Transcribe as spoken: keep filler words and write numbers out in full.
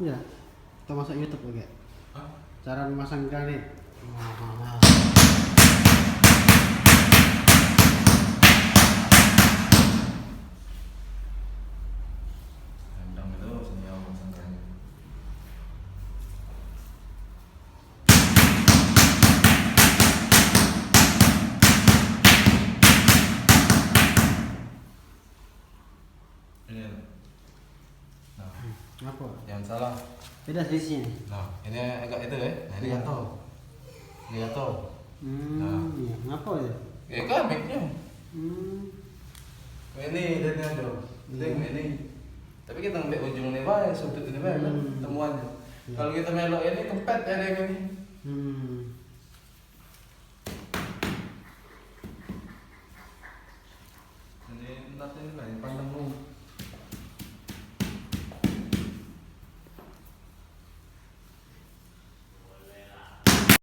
Ya, kita masuk YouTube oke. Hah? Cara memasang kali. Wah, wah, wah. Rendang itu senyum masang kali. Ini. Nah, ngapo? Jangan salah. Beda selisih ni. Nah, ini agak itu ya. Nah, ini gatal. Ini gatal. Hmm, nah. Iya, ngapo ya? Ya kan mic-nyo. Hmm. Ini dan ado. Ini, iya. Ini. Tapi kita ngambil ujung ni bae, sudut ni bae kan, hmm, temuannya. Iya. Kalau kita melok ini kempet ya ini. Hmm. Ini ntar ini lah, yang pandang lu.